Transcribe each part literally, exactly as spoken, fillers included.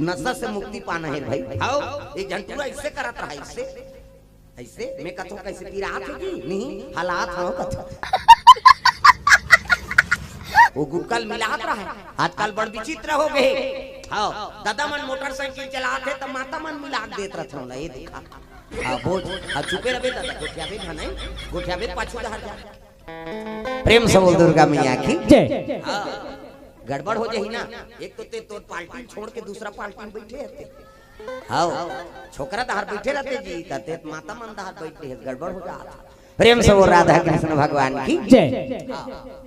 नशा से मुक्ति पाना हे भाई। हव, एक झन टूरा अइसे करत रहा, अइसे, अइसे। मैं कथों, कइसे पिरात हे जी? नहीं, हलात हव कथों। वो गुटका ल मिलात रहा हे, आजकल बड़ विचित्र हो गे। हव, ददा मन मोटरसाइकिल चलात हे, त माता मन मिला के देत रहिथे ना, ये देखा। हाँ, बोझ, हाँ, चुपे रहे ददा, गोठियाबे झन, गोठियाबे पाछू डहर जा। प्रेम से बोल दुर्गा मैया की। जय। हाँ, गड़बड़ हो जाही ना, एक तो ते तोर पार्टी छोड़ के दूसरा पार्टी में बैठे रहते। हाँ, छोकरा डहर बैठे रहते जी, त ते माता मन डहर बैठे हे, गड़बड़ हो जात। प्रेम से बोल राधा कृष्ण भगवान की। जय। हाँ।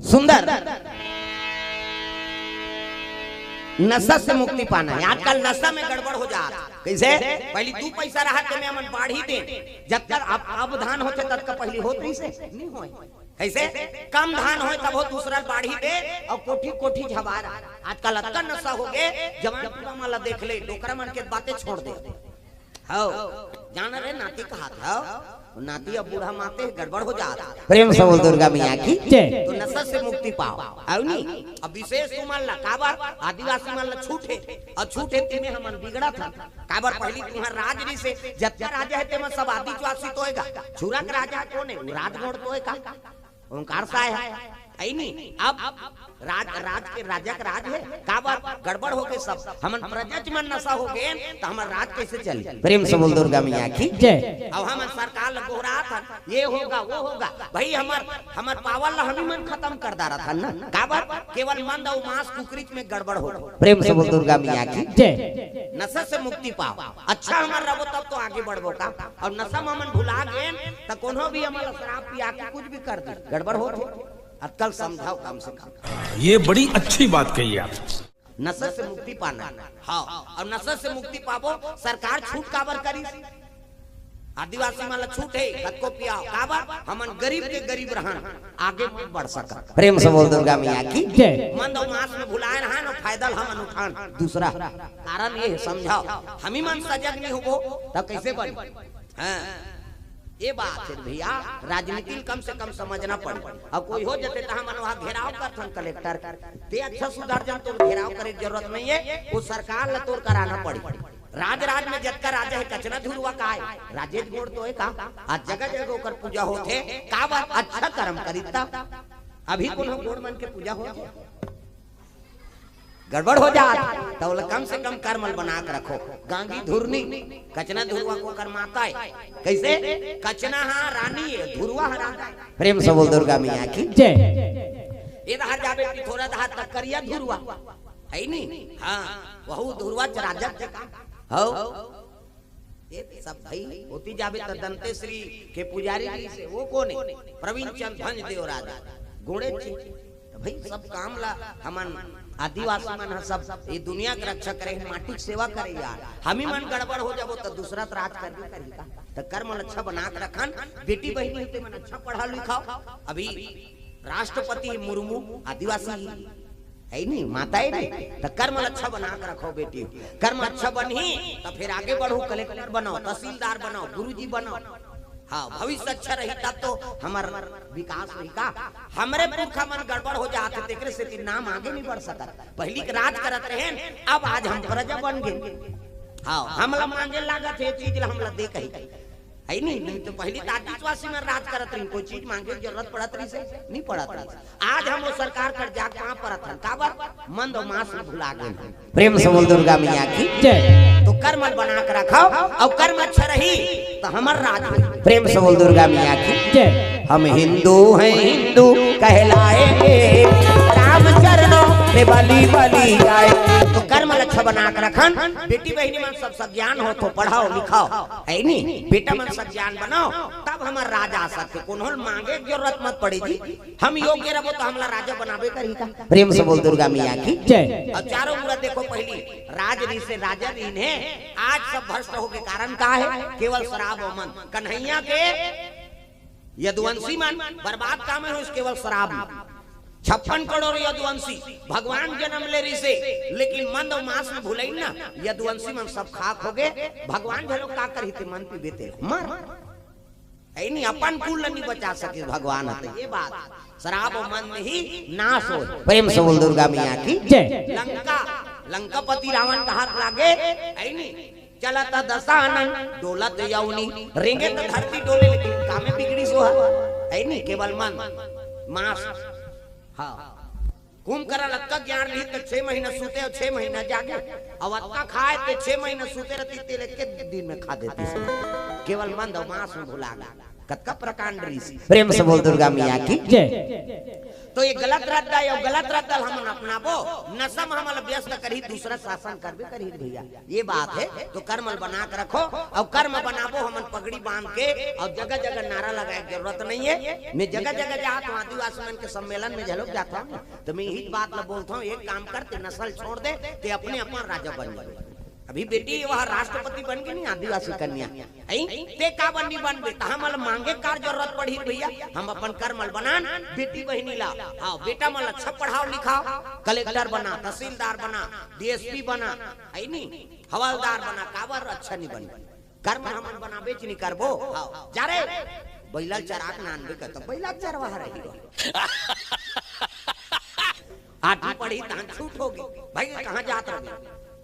सुंदर। नशा से मुक्ति पाना हे। आजकल नशा में गड़बड़ हो जात। कइसे? पहली दू पैसा रहा त में हमन बाढ़ी दे, जतका अब, अब धान होथे ततका पहली होत रहिसे, नहीं होय। कइसे? कम धान होय तभो दूसरा बाढ़ी दे अउ कोठी कोठी झबार। आजकल अतका नशा हो गे, जवान टूरा मन ला देख ले, डोकरा मन के बातें छोड़ दे। हव, जान रे नाती कहात हव, नाती अब बूढ़ा माते गड़बड़ हो जात। प्रेम से बोल दुर्गा मैया की। जय। तो नशा से मुक्ति पाव। हव नी? अब विशेष तुमन ला, काबर आदिवासी मन ला छूट हे, अउ छूट हे तेमे हमन बिगड़त हन। काबर पहली तुंहर राज रहिसे, जतका राजा हे तेमा सब आदिवासी तो हे गा। छुरा के राजा कोन हे? वो राजगोंड तो हे का? ओंकार साय हे, हे नी? अब राज, राज के राजा के राज हे, काबर गड़बड़ हो गे सब, हमन प्रजा मन नशा हो गे, त हमर राज कइसे चली? प्रेम से बोल दुर्गा मैया की। जय। अब हमन सरकार ल गोहरात हन, ये होगा, वो होगा, भाई हमर, हमर पावर ला हमी मन खतम कर डारत हन ना, काबर केवल मंद अउ मांस कुकरी में गड़बड़ हो गे। प्रेम से बोल दुर्गा मैया की। जय। नशा से मुक्ति पाव। अच्छा हमर रबो तब तो आगे बढ़बो का? अउ नशा म हमन भुला गेन त कोनो भी हमन ला शराब पिया के कुछ भी कर दे, गड़बड़ होत हे। अतका ल समझाव कम से कम। ये बड़ी अच्छी बात कही आप। नशा से मुक्ति पाना हे। हाँ, अउ नशा से मुक्ति पाबो, सरकार छूट काबर करिस? आदिवासी मन ला छूट हे, कतको पियाव, काबर? हमन गरीब के गरीब रहन, आगे मत बढ़ सकन। प्रेम से बोल दुर्गा मैया की। जय। मंद अउ मांस में भुलाए रहन, अउ फायदा ल हमन उठान। दूसरा कारण ये हे, समझाव, हमी मन सजग नहीं होबो, तब कइसे बनी? हाँ, ये बात हे भैया, राजनीति ल कम से कम समझना पड़े। अउ कोई हो जथे त हमन वहाँ घेराव करथन कलेक्टर के, ते अच्छा सुधार जन, तोर घेराव करे के जरूरत नहीं हे, वो सरकार ला तोर कराना पड़ी। राज राज में जतका राजा हे, कचना धुरवा का हे, राजेश गोड़ तो हे का? आज जगह जगह ओकर पूजा होथे, काबर? अच्छा कर्म करिस त। अभी कोनो गोड़ मन के पूजा होथे? गड़बड़ हो जात, त ओला कम से कम कर्म ल बना के रखो। गांगी धुरनी, कचना धुरवा के ओकर माता हे। कइसे? कचना हा रानी हे, धुरवा हा राजा हे। प्रेम से बोल दुर्गा मैया की। जय। ये डहर जाबे पिथौरा डहर त करिया धुरवा, हे नी? हाँ, वहू धुरवा च राजा थे का? हव। ये सब भाई, ओती जाबे त दंतेश्वरी के पुजारी रहिसे, वो कोन हे? प्रवीण चंद भंज देवराज, गोड़े चे। त भाई, सब काम ला हमन आदिवासी मन ह सब ये दुनिया के रक्षा करे, माटी के सेवा करे यार। हमी मन गड़बड़ हो जाबो त दूसरा त राज करबे करही का? त कर्म ल अच्छा बना के रखन, बेटी बहिनी हे तेमन अच्छा पढ़ाव लिखाव। अभी राष्ट्रपति मुर्मू आदिवासी ही हे नी, माता हे नी, त कर्म ल अच्छा बना के रखो बेटी। कर्म अच्छा बनही त फिर आगे बढ़ो, कलेक्टर बनो, तहसीलदार बनो, गुरुजी बनो। हाँ, भविष्य अच्छा रही तब तो हमर विकास रही का। हमरे पुरखा मन गड़बड़ हो जात हे, तेकरे सेती नाम आगे नहीं बढ़ सकत। पहली के राज करत रहेन, अब आज हम प्रजा बन गे। हाँ, हमला मांगे लागत हे, चीज ला हमला दे कही। हे नी? नहीं तो पहली त आदिवासी मन राज करत रहिन, कोई चीज मांगे के जरूरत पड़त रहिसे, नहीं पड़त रहिसे। आज हम वो सरकार कर जाके पाँव परत हन, काबर? मंद अउ मांस ल भुला गेन। प्रेम से बोल दुर्गा मैया की। जय। तो कर्म ल बना के रखव, अउ कर्म अच्छा रही त हमर राज होही। प्रेम से बोल दुर्गा मैया की। जय। हम हिंदू हैं, हिंदू कहलाएंगे, राम चरणों में बलि बलि जाएंगे। तो कर्म ल अच्छा बना के रखन, बेटी बहिनी मन सब सज्ञान हो तो पढ़ाव लिखाव, हे नी? बेटा मन सज्ञान बनाव, तब हमर राज आ सकथे। कोनो ल मांगे के जरूरत मत पड़े जी। हम योग्य रहिबो त हमला राजा बनाबे करही का? प्रेम से बोल दुर्गा मैया की। जय। अउ चारों मुड़ा देखो, पहली राज रहिसे, राजा रहिन हे, आज सब भ्रष्ट हो गे। कारण का हे? केवल शराब अउ मंद। कन्हैया के यदुवंशी मन बर्बाद काबर होइस? केवल शराब में। छप्पन करोड़ यदुवंशी भगवान जनम ले रहिसे, लेकिन मंद अउ मांस में भुलाइन ना, यदुवंशी मन सब खाक हो गे। भगवान घलो का करही ते मंद पीबे ते मर। है नहीं, अपन कुल ल नहीं बचा सके भगवान हते। ये बात, श्राप मन ही नाश हो। प्रेम से बोल दुर्गा मैया की जय। लंका, लंकापति रावण का हाथ लागे, है नहीं, चलत दशानन डोलत यौनी, रेंगे तो धरती डोले, लेकिन कामे बिगड़ी सो है, है नहीं, केवल मन मांस। हाँ, कुंभकर्ण अतका ज्ञान रही तो छह महीना सूते और छह महीना जागे, और अतका खाए तो छह महीना सूते रहती, तेल एक दिन में खा देती। केवल मन दो मांस में भुला गया। कतका प्रकांड ऋषि। प्रेम से बोल दुर्गा मैया की जय। तो ये गलत रद्दा, ये गलत रद्दा ल हमन अपनाबो, नशा में हमन व्यस्त करही, दूसरा शासन करबे करही रे भैया। ये बात है, तो कर्म ल बना के रखो, और कर्म बनाबो हमन पगड़ी बांध के, और जगह जगह नारा लगाए के जरूरत नहीं है। मैं जगह जगह जात हूँ, आदिवासी मन के सम्मेलन में झलक जाता हूँ, तो मैं यही बात ल बोलता हूँ, एक काम कर, ते नशा ल छोड़ दे, ते अपने अपन राजा बन जाए। अभी बेटी वह राष्ट्रपति बन गई नहीं, आदिवासी कन्या, आई? ते काबर नहीं बनबे? त हमन ल मांगे कार जरूरत पड़ही भैया, हम अपन कर्म ल बनान, बेटी बहिनी ला, हाँ, बेटा मन ल अच्छा पढ़ाओ लिखाओ, कलेक्टर बना, तहसीलदार बना, डीएसपी बना, है नी, हवलदार बना, काबर अच्छा नहीं बन? कर्म हमन बनाबेच नहीं करबो। हाँ, जा रे, बैला ल चरा के नानबे कर, तो बैला चरवाहा रही। आठवीं पढ़ी तहन छूट होगी। भाई, कहाँ जात रहे?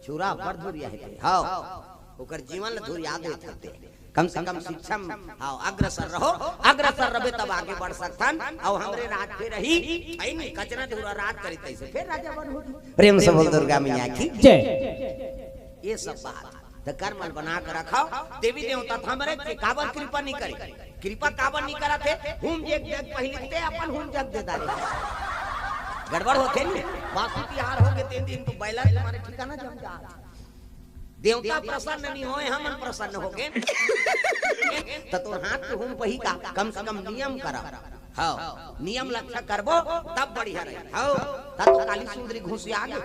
छुरा पर धुरिया है। हाँ, ओकर जीवन ल धुरिया देत हते। कम से कम शिक्षा में, हाँ, अग्रसर रहो, अग्रसर रहे तब आगे बढ़ सकथन। और हमरे राज पे रही, आई नहीं, कचरा धुरा राज करी, तैसे फिर राजा बन होगी। प्रेम से बोल दुर्गा मैया की जय। ये सब बात त कर्म ल बना के रखो। देवी देवता त हमरे के काबर कृपा नहीं करे? कृपा काबर नहीं करत हे? हुम जग जग पहिली ते अपन हुम जग दे डारे। गड़बड़ होथे नी, बासी तिहार हो गे, तीन दिन तो बैला के मारे ठिकाना जम जा। देवता प्रसन्न नहीं होए, हमन प्रसन्न हो गे। त तोर हाथ के हुम पही का, कम से कम नियम करा। हाँ, नियम ल अच्छा करबो, तब बढ़िया रही। हाँ, त तो काली सुंदरी घुसिया गे।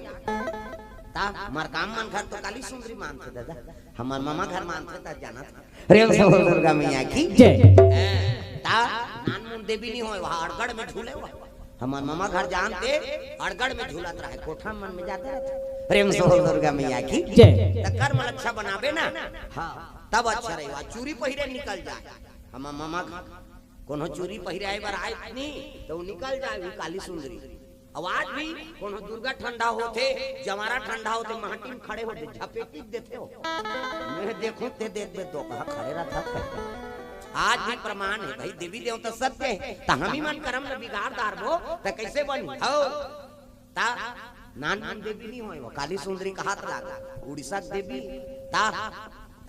त मरकाम मन घर तो काली सुंदरी मानथे दादा, हमर ममा घर मानथे त जानत। प्रेम से बोल दुर्गा मैया की जय। त नानमुन देवी नहीं होए, वहाँ अड़गड़ में झूले हुआ। हमर ममा घर जानते, अड़गड़ में झूलत रहे, कोठा मन में जाते रहते। प्रेम से बोल दुर्गा मैया की जय। त कर्म ल अच्छा बनाबे ना, हाँ, तब अच्छा रही। वहाँ चूरी पहिरे निकल जाए, हमर ममा घर कोनो चूरी पहिराए बर आए नी, त वो निकल जाए, वो काली सुंदरी। अब आज भी कोनो दुर्गा ठंडा होथे, जवारा ठंडा होथे, माटी में खड़े होथे, झपेटिक देथे हो। मैं देखूं ते देख बे, दो कहा खड़े रहता। आज भी प्रमाण है भाई, देवी देवता सत्य है। त हमी मन कर्म ल बिगाड़ डारबो, त कैसे बनी? हो। त नानमुन देवी नहीं होए, वो काली सुंदरी का हाथ लाग, उड़ीसा के देवी। त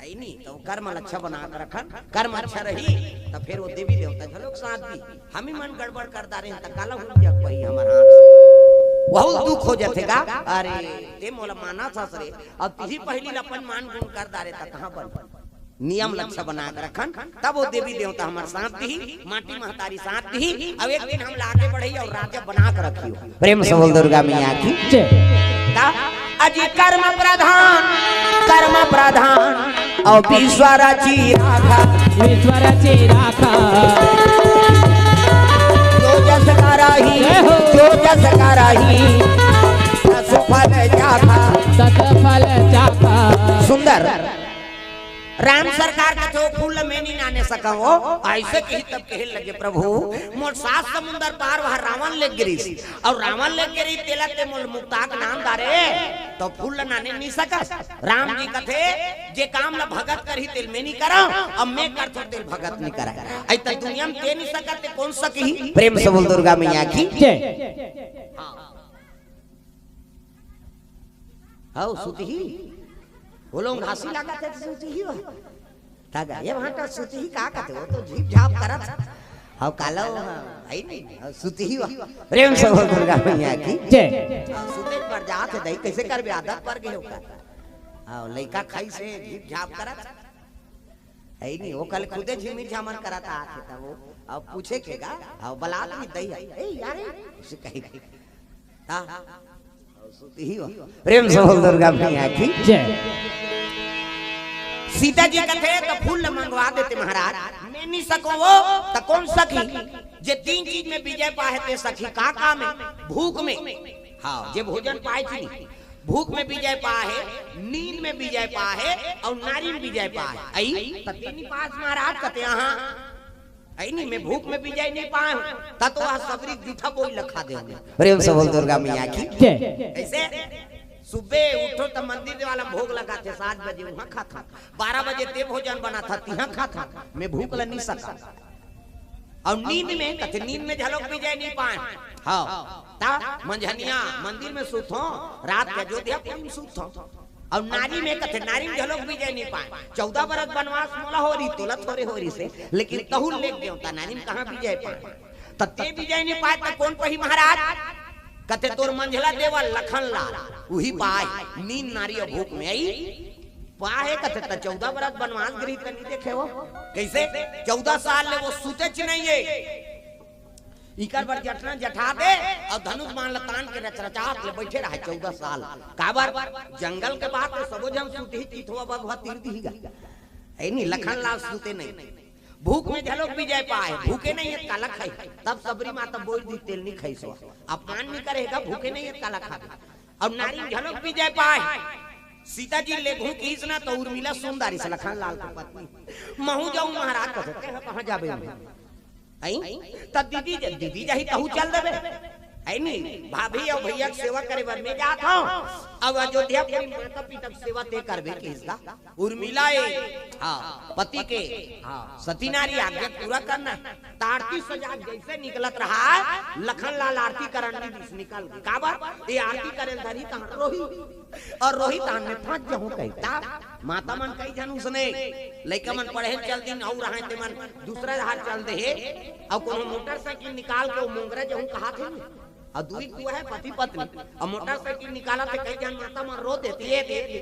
है नी, त वो कर्म ल अच्छा बना के रखन, कर्म अच्छा रही, त फिर वो देवी देवता घलोक साथ दी। हमी मन गड़बड़ कर डारे, त काला हुम जग पही हमर हाथ से। बहुत दुख हो जाथे गा। अरे, ते मोला माना था सरे, अब तिही पहिली ल अपन मान गुण कर डारे, त कहाँ बन? नियम ल अच्छा बना के रखन, तब वो देवी देवता हमर साथ दी, माटी महतारी साथ दी। अब एक दिन हम ल आगे बढ़ई और राजा बना के रखियो। प्रेम से बोल दुर्गा मैया की जय। त अजी कर्म प्रधान, कर्म प्रधान, और विश्व रची राखा। विश्व रची राखा। जो जस करही, जय हो। जो जस करही, तस फल चाखा। तस फल चाखा। सुंदर। राम सरकार कथे, "ओ फूल ल मैं नहीं नाने सकंव।" ऐसे कही तब कहे लगे, "प्रभु, मोर सात समुंदर पार वहाँ रावण ले गिरिस, और रावण ले गिरी तेला ते मोल मुक्ता के नाम डारे, तो फूल ल नाने नहीं सकस।" राम जी कथे, "जे काम ल भगत करही तेल मैं नहीं करंव, अब मैं करथों तेल भगत नहीं करे।" ऐ त दुनिया में ते नहीं सकत, ते कोन सकही? प्रेम से बोल दुर्गा मैया की जय। हाँ। हव, सुतही। वो लोग घासी लागत है, तो सुतही हो। तागा, ये वहाँ का सुतही का कहते हो? तो झीप झाप करत। हव, काला हो, हाँ, है नहीं, हव, सुतही हो। प्रेम से बोल दुर्गा मैया की जय। हव, सुते पर जात है, दही कैसे करबे, आदत पर गए होकर। हव, लइका खाई से झीप झाप करत। है नहीं, वो कल खुदे झिमिर झामर करत आत है, तब वो, अब पूछे के गा, हव, बलात भी दही है। ए, यार, ए, उसे कही। हाँ। सुतही हो। प्रेम से बोल दुर्गा मैया की जय। सीता जी कथे त फूल ल मंगवा देते महाराज, मैं नहीं सकंव वो, त कोन सकही? जे तीन चीज में विजय पाहे ते सकही। का काम है? भूख में, हाँ, जे भोजन पाए चीनी, भूख में विजय पाहे, नींद में विजय पाहे, और नारी में विजय पाहे। आई त तीन पास महाराज कथे, हाँ, अई नहीं, मैं भूख में बिजय नहीं पाए हूँ, त तो वह सबरी जूठा बोई लखा दे हमें। प्रेम से बोल दुर्गा मैया की। जय। ऐसे सुबह उठो त मंदिर वाला भोग लगाथे, सात बजे वहाँ खाता, बारह बजे ते भोजन बनाथा, तिहाँ खाता, मैं भूख ल नहीं सका। अउ नींद में कथे, नींद में झलोक बिजय नहीं पाए। हाँ, त मंझनिया मंदिर में सुतथों, रात के अयोध्यापुरी में सुतथों। अउ नारी में कथे, नारी में झलोक बिजय नहीं पाए। चौदह बरस बनवास मोला हो रही, तोला थोरे हो रही से, लेकिन तहू लेख देवता नारी में कहाँ बिजय पाए? त ते बिजय नहीं पाए त कोन पही महाराज? कथे, तोर मंझला देवा लखन लाल, उही पाए। नींद नारी अउ भूख में अई पाए, कथे त चौदह बरस बनवास गे रही त नहीं देखे हो। कैसे? चौदह साल ले वो सुतेच नहीं है। इकर बर जटना जठा दे अउ धनुष बाण ल तान के रचरचात ले बैठे रहे चौदह साल। काबर? जंगल के बात तो सबो झन सुतही, चितवा बघवा तीर दिही गा। अई नहीं, लखन लाल सुते नहीं। भूख में झलोक बिजय पाए, भूखे नहीं है, काला खाई। तब सबरी माता बोल दी, तेल नहीं खाई सो। अपमान नहीं करेगा, भूखे नहीं है, काला खा। अउ नारी झलोक बिजय पाए। सीता जी लेघू किहिस ना, त उर्मिला सुन डारिस लखन लाल के पत्नी। महू जाऊं महाराज, कथे, "तें ह कहाँ जाबे?" अई? त दीदी ज-, दीदी जाही, तहू चल देबे। अई नहीं, भाभी अउ भैया के सेवा करे बर मैं जात हूँ। अब अयोध्यापुरी माता पिता के सेवा ते करबे किहिस गा। उर्मिला ए, हाँ, पति के, हाँ, सती नारी आज्ञा पूरा करना। त आरती सजा जैसे निकलत रहा, लखन लाल आरती करन नहीं दिस, निकल गे। काबर? ये आरती करे धरी तहाँ रोही। अउ रोही तहाँ मैं फंस जाहूं कही। त माता मन कई झन उसने, लइका मन पढ़े चल दिन अउ रहे ते मन दूसरा राह चल दे हे। अउ कोनो मोटरसाइकिल निकाल के वो मोंगरा जाहूं कहाथे। अउ दुई कुआ है पति पत्नी, अउ मोटरसाइकिल निकालथे, कई झन माता मन रो देथे, ये दे दे।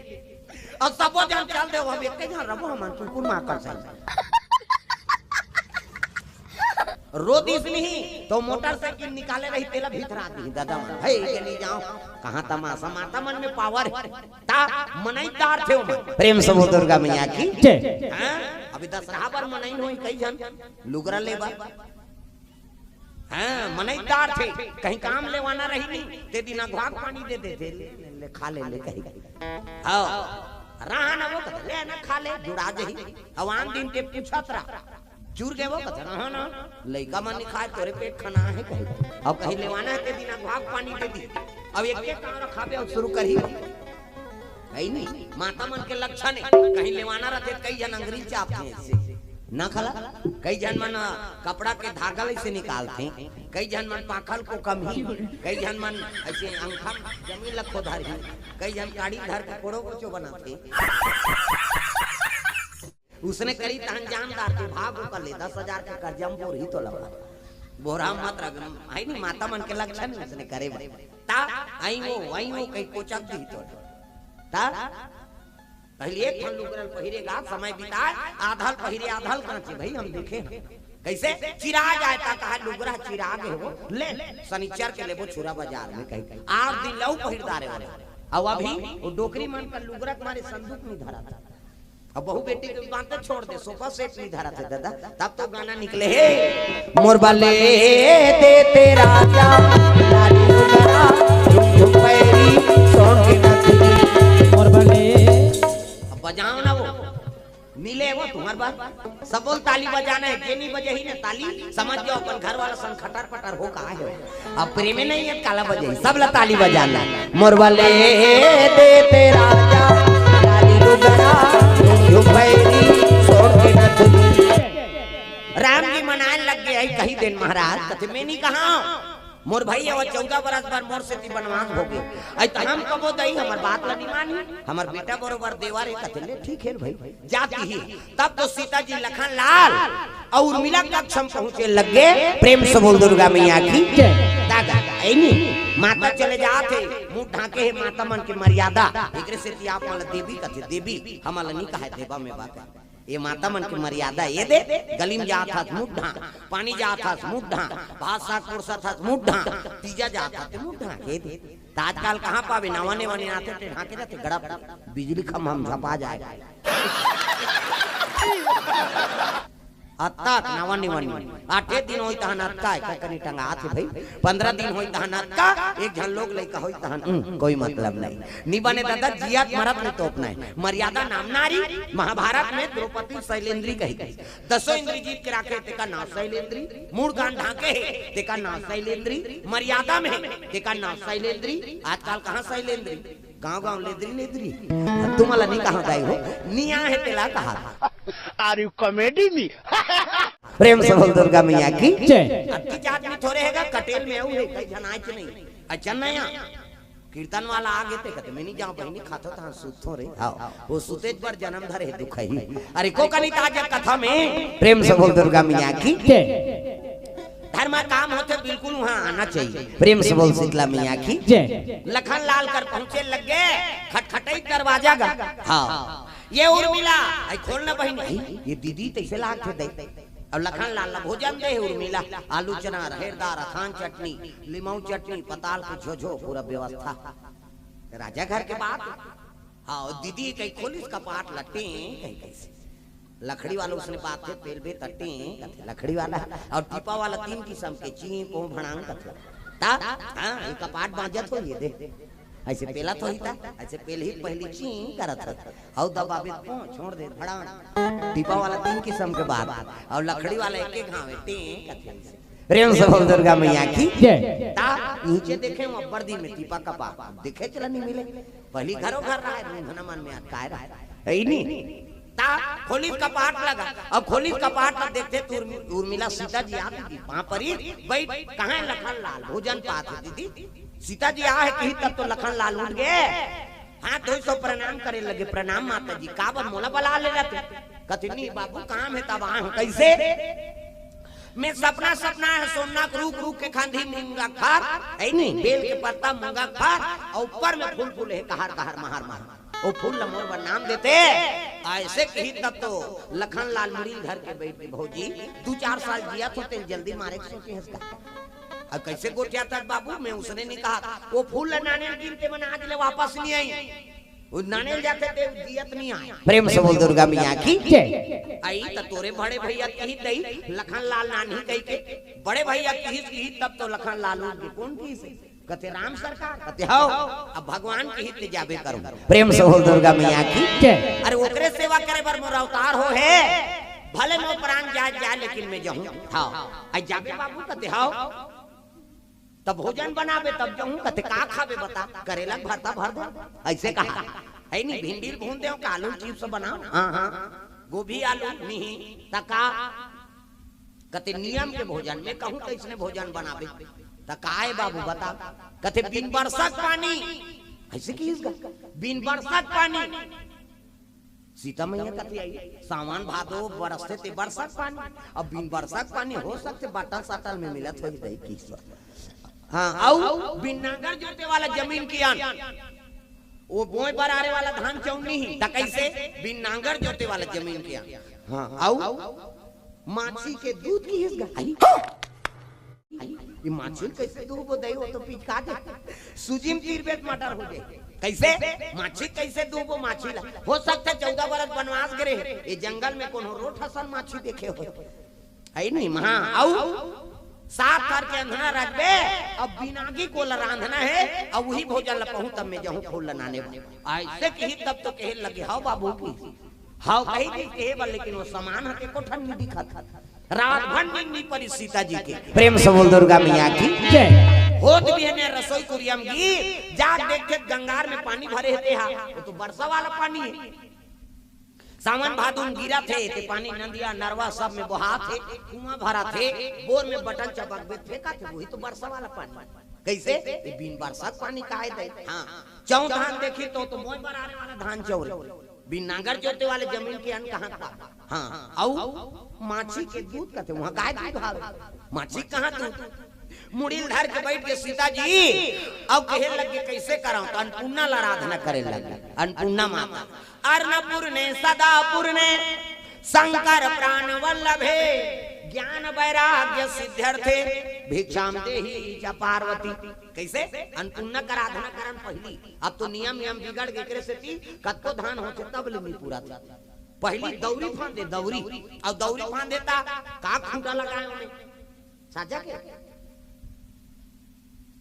अउ सबो झन चल दे, अब एक झन रबो हमन कुकुर माकर साइकिल। रो दिस नहीं, त मोटरसाइकिल निकाले रही, तेला भितरा दी, दादा मन, "हे, ये नहीं जाओ, कहाँ तमाशा, माता मन में पावर है।" त मनई डारथे ओमन। प्रेम से बोल दुर्गा मैया की। जय। हाँ, अभी दसरहा बर मनई होई, कई झन लुगरा लेबा। हाँ, मनई डारथे, कहीं काम लेवाना रही नहीं, ते दिन अघवा के पानी दे देथे, "ले, ले, ले, खा ले, ले," कही। हाँ, रहा ना वो, कथे, "ले ना, खा ले, जुड़ा जही।" अउ आन दिन ते पूछत रहा, "जुर गे वो?" कथे, "रहा ना, लइका मन नहीं खाए, तोरे पेट खाना है," कही। अउ कहीं लेवाना है, ते दिन अघवा के पानी दे दी। अउ एक एक काम रखाबे अउ शुरू करही। है नहीं, माता मन के लक्षण है। कहीं लेवाना रहथे, कई झन अंगरी चापथे ऐसे। ना खला, कई झन मन कपड़ा के धागा ले से निकालथे, कई झन मन पाखल को कमही, कई झन मन ऐसे अंगठा जमीन ल खोधरही, कई झन काड़ी धर के कोड़ो कोचो बनाथे। उसने करी तहन जान डारथे, भाग ओकर ले दस हजार के कर्जा म बोरही तो लगा। बोरा मत रख, है नहीं, माता मन के लक्षण उसने करे बा। त अई वो, अई वो कई कोचक दी तो। त पहले एक ठन लुगरा ल पहिरे गा, समय बिताए, आधा ल पहिरे, आधा ल कांचे, भाई हम देखे हन। कैसे? चिरा जाए त कहा लुगरा चिरा गे हो, ले, सनिचर के लेबो छुरा बाजार में कही। आठ दिन लऊ पहिर डारे वाले। अब अभी वो डोकरी मन का लुगरा के मारे संदूक नहीं धरा था। अब बहू बेटी के बात तो छोड़ दे, सोफा सेट नहीं धरा थे दादा, तब तो गाना निकले हे, मोर बले दे ते राजा, लाली लुगरा, झुम झुम पैरी, सोन के नथनी। मोर बले। अब बजाओ ना वो, मिले वो तुम्हार बात। सब बोल ताली बजाना है, जे नहीं बजे ही ना ताली, समझ जाओ अपन घर वाला संग खटर पटर हो कहा है। अब प्रेमे नहीं है, काला बजे, सब ला ताली बजाना। मोर बले दे ते राजा, लाली लुगरा, झुम पैरी, सोन के नथनी। राम जी मनाए लग गए, "आई कही देन महाराज।" कथे, "मैं नहीं कहा, मोर भाई अब चौदह बरस बर मोर सेती बनवास हो गए। आई त हम कबो दई, हमर बात ला नहीं मानी, हमर बेटा बरोबर देवा रे।" कथे, "ले ठीक है भाई, जाती ही।" तब तो सीता जी लखन लाल अउ उर्मिला कक्ष में पहुंचे लग गए। प्रेम से बोल दुर्गा मैया की। जय। दादा, ऐनी माता चले जात हे, मुंह ढांके हे, माता मन के मर्यादा। एकरे सेती आप मन ला देवी कथे, देवी हमन ला नहीं कहे देवा में बात। ये माता मन के मर्यादा ये दे, गली में जात हस मुंह ढांक, पानी जात हस मुंह ढांक, भात साग परोसत हस मुंह ढांक, तीजा जात हस मुंह ढांक, ये दे। त आजकल कहाँ पावे, नवा नेवा ने आथे ते ढांके रहथे, गड़प, बिजली खम्भा में झपा जाए। अतका नवा निवन निवन। आठे दिन होई तहन अतका, एक कनी टंगात हे भाई। पंद्रह दिन होई तहन अतका, एक झन लोग लइका होई तहन, हम्म, कोई मतलब नहीं। नी बने दादा, जियत मरत में तोपना हे। मर्यादा नाम नारी, महाभारत में द्रौपदी शैलेंद्री कही गई। दसों इंद्री जीत के राखे, तेका नाव शैलेंद्री। मूड़ कान ढांके हे, तेका नाव शैलेंद्री। मर्यादा में हे, तेका नाव शैलेंद्री। आजकल कहाँ शैलेंद्री? गांव गांव लेदरी लेदरी। तुमला नी कहा दाई हो, नी आहे तेला कहा। Are you comedy me? प्रेम से बोल दुर्गा मैया की। जय। अतकी जात में थोरे हेगा, कटेल में आऊ हे, कई झन आइच नहीं। अच्छा नया कीर्तन वाला आगे ते कते, मैं नहीं जाऊं बहिनी, खातो था सुतो रे। हाँ, वो सुतेज पर जन्म धरे दुख ही। अरे को कनी ताजा कथा में। प्रेम से बोल दुर्गा मैया की। जय। धर्म काम होथे बिल्कुल वहाँ आना चाहिए। प्रेम से बोल शीतला मैया की। जय। लखन लाल कर पहुंचे लग गए, खटखटई दरवाजा गा। हाँ, ये उर्मिला, आई खोल ना बहिनी। आई, ये दीदी तैसे लागथे दई। अब लखन लाल ला भोजन दे हे उर्मिला, आलू चना, रहेर दार, अथान चटनी, लिमऊ चटनी, पताल के झोझो, पूरा व्यवस्था। राजा घर के बात। हाँ, और दीदी कहीं खोलिस कपाट लट्टे, कहीं कैसे। लकड़ी वाला उसने बात थे, पेल बे तट्टे, कथे लकड़ी वाला। और टीपा वाला तीन किस्म के, चीं, पों, भड़ांग, कथे। ता? हाँ, ये कपाट बांजत हो ये दे। ऐसे पेला तो ही था, ऐसे पेल ही पहली चीं करत था। हौ दबाबे, पों, छोड़ दे, भड़ांग। टीपा वाला तीन किस्म के बात। और लकड़ी वाला एक एक घावे, टें, कथे ऐसे। प्रेम से बोल दुर्गा मैया की। जय। ता नीचे देखे, वो अब्बर दिन में टीपा कपाट। देखे चला नहीं मिले। पहली घरों घर रहा है, रूंधना मन में अटकाए रहा है। यही नहीं। ता खोलिस कपाट लगा। अब खोलिस कपाट लगा, देखते तो उर्मि-, उर्मिला सीता जी आती थी, वहां पर ही बैठ, कहाँ है लखन लाल, भोजन पात है दीदी। सीता जी आ है कही तब तो लखन लाल उठ गए, हाथ धोई सो प्रणाम करे लगे, "प्रणाम माता जी, काबर मोला बला ले रहा तू?" कथे, "नहीं बाबू, काम है तब आए हूँ।" "कैसे?" "मैं सपना, सपना है सोना के रूख, रूख के खांधी मूंगा खार, है नहीं, बेल के पत्ता मूंगा खार, और ऊपर में फूल फूल है कहर कहर महार महार।" वो फूल ला मोर बर नाम देते। ऐसे कही तब तो लखन लाल मुड़ी धर के बैठ के, "भौजी, दू चार साल जियत होते, जल्दी मारे के सोचे हस का?" अब कैसे गोठियाथस बाबू, मैं उसने नहीं कहा। वो फूल ला नाने ल गिनते मन आज ले वापस नहीं आई। वो नाने ल जाथे ते जियत नहीं आए। प्रेम से बोल दुर्गा मैया की। जय। आई त तोरे बड़े भैया कही दई, लखन लाल नानी कही के, बड़े भैया कही, कही तब तो लखन लाल उठ के कौन कही से? कथे राम सरकार, कथे हौ, अब भगवान के हित ले जाबे करूं। प्रेम से बोल दुर्गा मैया की। जय। अरे ओकरे सेवा करे बर मोर अवतार हो हे, भले मोर प्राण जाए जाए लेकिन मैं जाहूं। हाँ, आई जाबे बाबू, कथे हौ। तब भोजन बनाबे तब जाहूं, कथे का खाबे बता, करेला भरता भर दे। ऐसे कहा, है नहीं, भिंडी भून दे, का आलू चिप्स बनाओ, हाँ हाँ, गोभी आलू नहीं, त का कथे नियम के भोजन में कहूं कैसने भोजन बनाबे, त काय बाबू बता? कथे बिन बरसत पानी, ऐसे कहिस गा, बिन बरसत पानी। सीता मैया कथे आई, सावन भादो बरसते ते बरसत पानी, अब बिन बरसत पानी हो सकथे, बाटल साटल में मिलत होही दई किस। हाँ, अउ बिन नांगर जोते वाला जमीन के अन, वो बोए बर आरे वाला धान चौनी ही, त कैसे? बिन नांगर जोते वाला जमीन के अन। हाँ, अउ माछी के दूध कहिस गा। आई, आई, ये माछी ल कैसे दूबो दई, वो तो पिचका दे। सूजी में तीर बेत मटर हो जाए। कैसे? माछी कैसे दूबो माछी ला? हो सकथे चौदह बरस बनवास गे रहे, ये जंगल में कोनो रोट असन माछी देखे हो। है नहीं, हाँ, अउ सात थर के अंधना रखबे, अब बिन आगी को ला रांधना है, अब वही भोजन ला पहुं तब मैं जाहूं फूल ला नाने बर। ऐसे कही तब तो कहे लगे, "हौ बाबू" की। हौ कही थी कहे बर, लेकिन वो समान हके कोठन नहीं दिखत। रात भर नींद नहीं परी सीता जी के। प्रेम से बोल दुर्गा मैया की। जय। होत बिहने रसोई कुरियम गी, जाग देखे गंगार में पानी भरे हते हा, वो तो बरसा वाला पानी है। सावन भादो में गिरत हे, ते पानी नंदिया, नरवा सब में बोहात हे, कुआं भरत हे, बोर में बटन चबकबे फेंकत हे, वही तो बरसा वाला पानी। कैसे? ये बिन बरसत पानी काय दे? हाँ, चौं धान देखी तो, तो मोय बरारे वाला धान चौरे। बिन नांगर जोते वाले जमीन के अन कहाँ का? हाँ, अउ माछी के दूध कथे, वहाँ काय दूध हावे? माछी कहाँ दूध? मुड़ी ल धर के बैठ के सीता जी, अब कहे लगे, "कैसे कराऊं?" तो अन्नपूर्णा ला आराधना करे लगे, अन्नपूर्णा माता। "अन्नपूर्णे सदा पूर्णे शंकर प्राण वल्लभे, ज्ञान वैराग्य सिद्ध्यर्थे भिक्षाम देही च पार्वती।" कैसे? अन्नपूर्णा कर आराधना करन पहली। अब तो नियम नियम बिगड़ गे, एकरे सेती कतको धान होथे तब ले नहीं पूरा था। पहली दौरी फांदे, दौरी। अउ दौरी फांदे ता का खूंटा लगाए ओमे? साजा के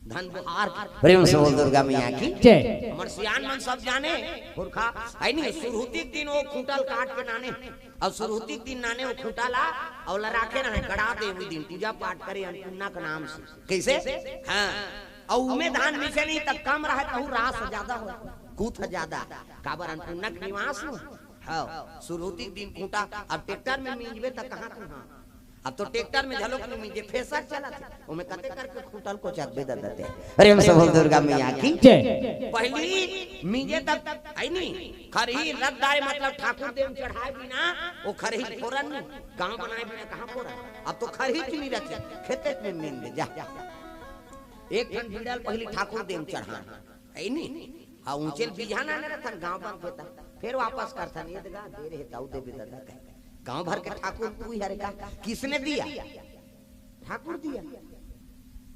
धन बुहार के। प्रेम से बोल दुर्गा मैया की। जय। हमर सियान मन सब जाने, पुरखा, है नी, सुरहुती के दिन वो खूंटा ल काट के नाने, अउ सुरहुती के दिन नाने वो खूंटा ला, अउ ला राखे रहे, गड़ा दे वो दिन, पूजा पाठ करे अन्नपूर्णा के नाम से। कैसे? हाँ। अउ उमे धान मिसे नहीं, त कम रहे, कहूँ रास ज्यादा हो, कूथ ज्यादा। काबर अन्नपूर्णा के निवास हो। हाँ, सुरहुती के दिन खूंटा, अब ट्रैक्टर में मिंजबे त कहाँ तू, हाँ। अब तो ट्रैक्टर में झलोक नहीं मिंजे, फेसर चलत हे। ओमे कते करके खूंटा ल कोचकबे ददा ते। प्रेम से बोल दुर्गा मैया की। जय। पहली मिंजे तक है नी, खरही रख डारे, मतलब ठाकुर देव चढ़ाए बिना, वो खरही फोरन नहीं, गांव बनाए बिना कहाँ फोरन? अब तो खरही चुनी रखे, खेते में मिंज दे जा। एक ठन बीड़ा ल पहली ठाकुर देव चढ़ान, है नी? हाँ, ऊंचे ल बीजा नाने रथन, गांव बन के त, फिर वापस करथन, ये दगा दे रहे, ताऊ देबे ददा कहे। गांव भर के ठाकुर तू ही हरे का, किसने दिया? ठाकुर दिया।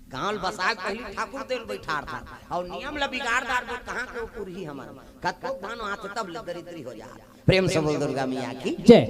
गांव ल बसाए के पहली ठाकुर देव ल बैठार था, अउ नियम ल बिगाड़ डार दे, कहाँ के वो पुरही हमर, कतको धान आथे तब ले दरिद्री हो जा। प्रेम से बोल दुर्गा मैया की। जय।